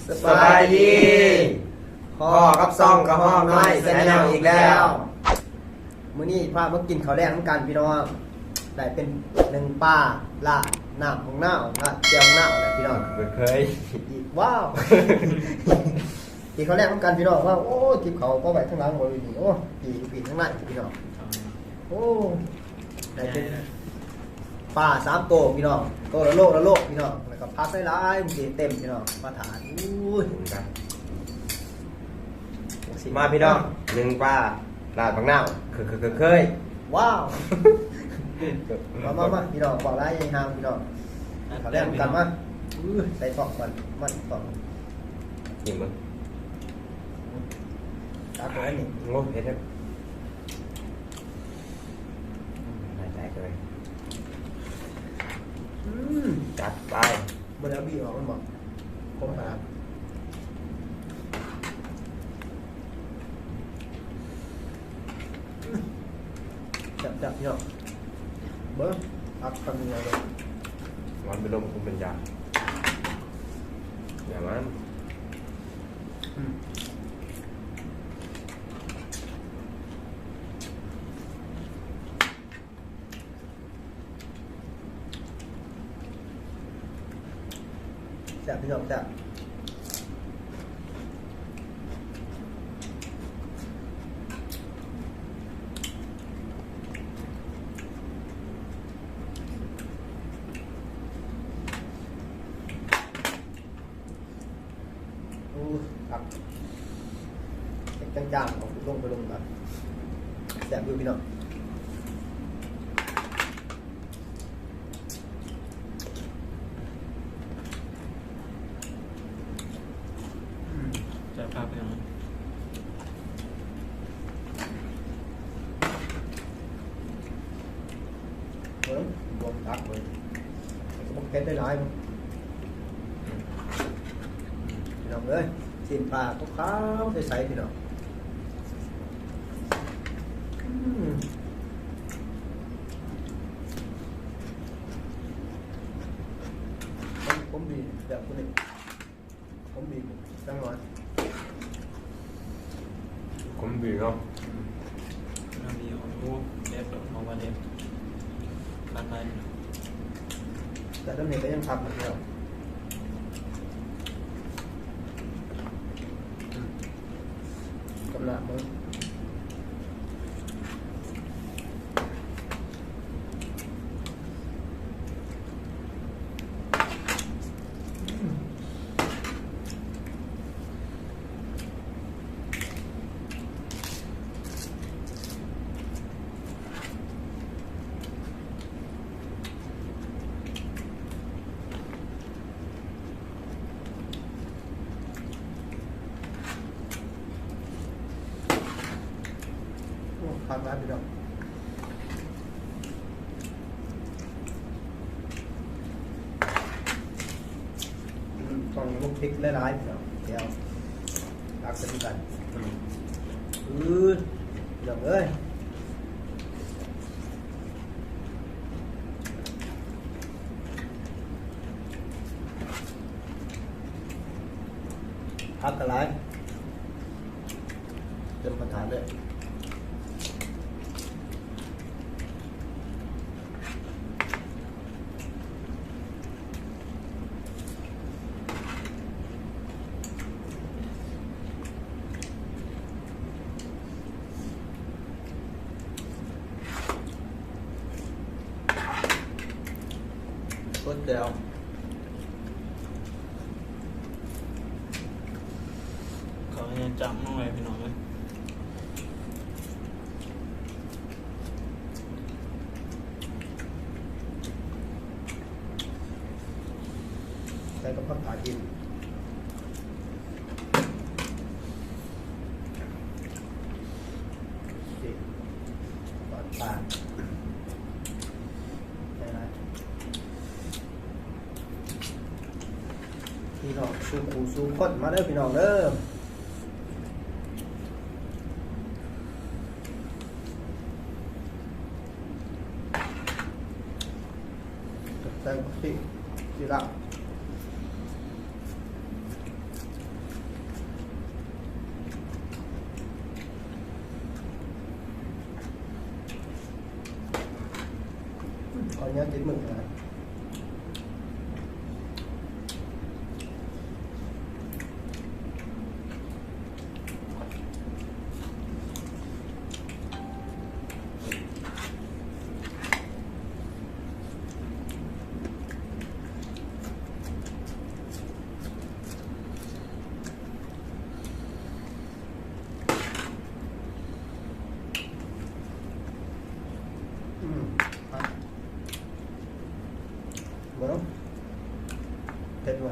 ສະບາຍດີ ພໍ້ກັບຊ່ອງກະຮອກນ້ອຍແຊນແນວອີກແລ້ວ. ມື້ນີ້ພາມາກິນເຂົ້າແລງນຳກັນພີ່ນ້ອງ. ໄດ້ເປັນໜຶ່ງປາ ລາດນ້ຳບັກນາວ ລາດແຈ່ວບັກນາວນະພີ່ນ້ອງ. ບໍ່ເຄີຍ ອີກ ວ້າວ ກິນເຂົ້າແລງນຳກັນພີ່ນ້ອງ. ວ້າວ ໂອ້ ຈິບເຂົ້າກໍໄວ້ທາງຫຼັງບໍ່ດີນີ້. ໂອ້ ປີກ ປີກທາງໃນພີ່ນ້ອງ. ໂອ້ ໄດ້ເປັນປາສາມໂຕພີ່ນ້ອງ ໂຕລະໂລ ລະໂລພີ່ນ້ອງ ແລ້ວກໍຜັກຫຼາຍໆ ມັນຊິເຕັມພີ່ນ້ອງ ມາທານ. ໂອ້ຍ ມາພີ່ນ້ອງ ໜຶ່ງປາ ລາດບັກນາວ ເຄີຍໆ ວ້າວ ມາໆໆ ພີ່ນ້ອງ ເວົ້າຫຼາຍຢ່າຫ້າມພີ່ນ້ອງ. ເຂົ້າແລງນຳກັນມາ. ອື້ ໃສ່ທ້ອງກ່ອນ ມັນທ້ອງ ກິນເບິ່ງ ຕັກໄວ້ນີ້. ໂອ້ ເຜັດແທ້. ອືມ ຈັດໄປ. ບໍ່ໄດ້ເອົາບີອອກແມ່ນບໍ່? ຄົມຂະໜາດ. ແຊບໆ ພີ່ນ້ອງ ເບິ່ງ ຜັກຄຳໃຫຍ່ເລີຍ. ມັນເປັນລົມ ຄົມເປັນຢາ ຢ່າມັນ. ອືມ ແຊບພີ່ນ້ອງ ແຊບ. ໂອ້ ຄັກ ເຮັດຈາງໆ ເອົາລົງໄປລົງກັນ ແຊບຢູ່ພີ່ນ້ອງ. ອືມ ແຊບຄັກພີ່ນ້ອງ. ເບິ່ງ ບວມຕັກເບິ່ງ ແລ້ວກໍບັກເຜັດຫຼາຍໆ ພີ່ນ້ອງເອີຍ. ຊີ້ນປາຂາວໆ ໃສໆ ພີ່ນ້ອງ. ອືມ ຂົມດີ ແບບຄົນນີ້ ຂົມດີ ຈັກໜ້ອຍ ຂົມດີເນາະ. ອືມ ອັນນີ້ ໂອ້ ເດັດ ເອົາມາເດັດ ຄັກຫຼາຍ. ແຕ່ຕອນນີ້ກໍຍັງຄັກຢູ່. ອືມ ກຳນະເບິ່ງ. ໂອ້ ຄັກຫຼາຍພີ່ນ້ອງ. ອືມ ຕ້ອງລົງເຜັດຫຼາຍໆ ພີ່ນ້ອງ ດຽວຕັກໃສ່ຄືກັນ. ອືມ ອື ພີ່ນ້ອງເອີຍ. ຜັກກໍຫຼາຍ ເຕັມກະຖານເລີຍ. ໂຄດແຈ່ວ ເຂົາຍັງຈຳມາໄວ້ພີ່ນ້ອງເອີຍ. ໃສ່ກັບຜັກກາດຈີນ ນີ້ ປາດປາດ ໃສ່ຫຼາຍ. ພີ່ນ້ອງສູ່ຄູ່ສູ່ຄົນ ມາເດີພີ່ນ້ອງເດີ. ໃສ່ບັກຊີ ຊີລາວ. ແນວຕິດມືນະ. ອືມ ເບິ່ງ ເຜັດໄວ.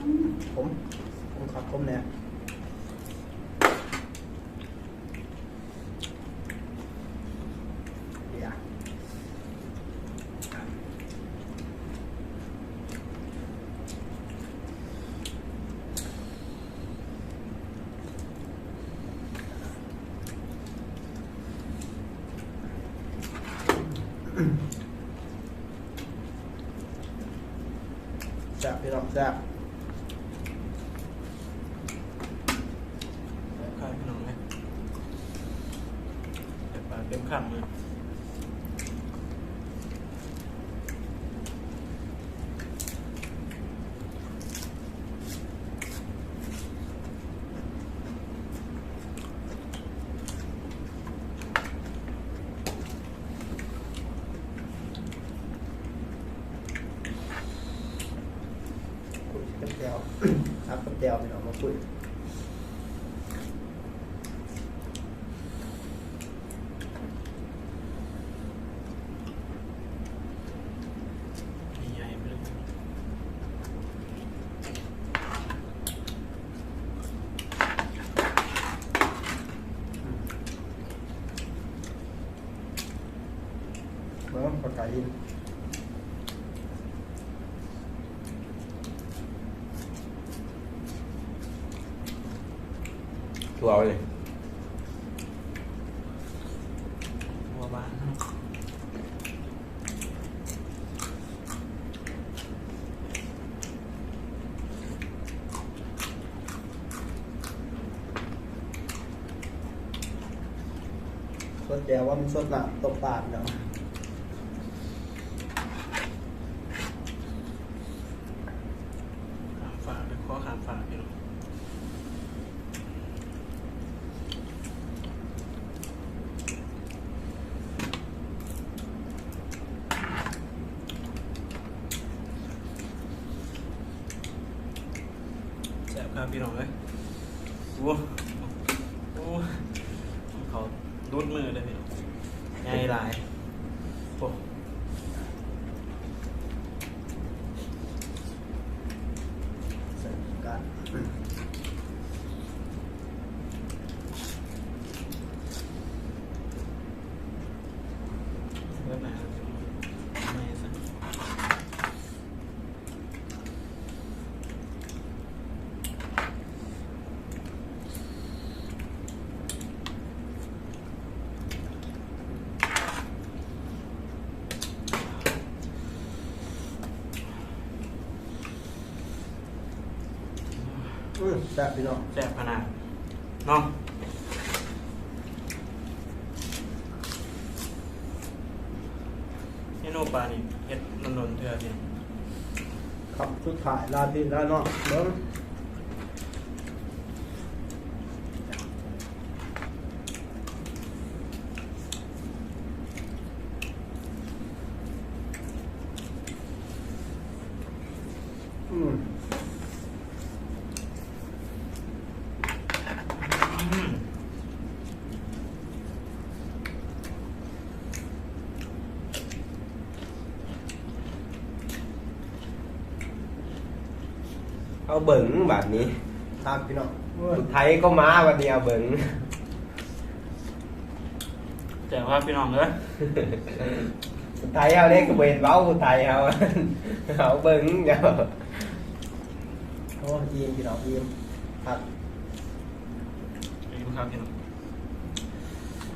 ອືມ ຂົມ ຂົມຄັກ ຂົມແນ່. ແຊບ ພີ່ນ້ອງ ແຊບ. ແຊບຄັກ ພີ່ນ້ອງເອີຍ ເຕັມປາກເຕັມຄຳເລີຍ. ຄຸຍກັບແຈ່ວ ຕັບກັບແຈ່ວ ພີ່ນ້ອງ ມາຄຸຍ. ໃຫຍ່ໆ ໄປເລີຍ. ເບິ່ງປາກກາຫີນ ຕົວເລີຍ ຕົວບານເນາະ. ສົດແຈ່ວວ່າມັນສົດນ້ຳຕົ້ມປາເນາະ. ຂ້າມຟາກ ຂໍຂ້າມຟາກ ພີ່ນ້ອງ. ແຊບຄັກ ພີ່ນ້ອງເອີຍ. ໂອ້ ໂອ້ ເຂົ້າຫຼຸດມືເລີຍ ພີ່ນ້ອງ ໃຫຍ່ຫຼາຍ. ໂອ້ ໃສ່ການ ເລີ່ມແລ້ວ ເອົາໃໝ່ຊະ. ອືມ ແຊບ ພີ່ນ້ອງ ແຊບຂະໜາດເນາະ. ເມນູປານີ້ເຮັດດົນໆເທື່ອນີ້. ຄຳສຸດທ້າຍ ລາຕີນລານ້ອງ ເບິ່ງ. ອືມ ອືມ ເອົາເບິ່ງບາດນີ້ ຄັກ ພີ່ນ້ອງ. ໂອ້ຍ ຜູ້ໄທກໍມາບາດນີ້ ເອົາເບິ່ງ. ແຊບຄັກ ພີ່ນ້ອງເອີຍ. ຜູ້ໄທເຮົາເດ້ ກໍບໍ່ເຫັນເວົ້າ ຜູ້ໄທເຮົາ ເອົາເບິ່ງເຈົ້າ. ໂອ້ ອີ່ມ ພີ່ນ້ອງ ອີ່ມ ຄັກ ອີ່ມຄັກ ພີ່ນ້ອງ.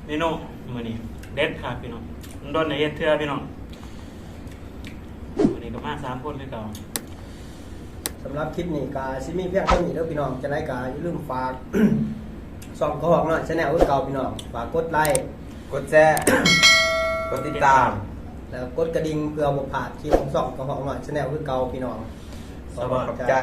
ເມນູມື້ນີ້ເດັດຄັກພີ່ນ້ອງ ດົນໆໄດ້ເຮັດເທື່ອພີ່ນ້ອງ. ມື້ນີ້ກໍມາສາມຄົນຄືເກົ່າ. ສຳລັບຄລິບນີ້ກໍຊິມີພຽງເທົ່ານີ້ເດີພີ່ນ້ອງ. ຈັ່ງໃດກໍຢ່າລືມຝາກຊ່ອງກະຮອກນ້ອຍ Channel ຄືເກົ່າພີ່ນ້ອງ. ຝາກກົດໄລ ກົດແຊ ກົດຕິດຕາມ ແລ້ວກໍກົດກະດິ່ງ ເພື່ອບໍ່ພາດຄລິບຂອງຊ່ອງກະຮອກນ້ອຍ Channel ຄືເກົ່າພີ່ນ້ອງ. ຂອບໃຈ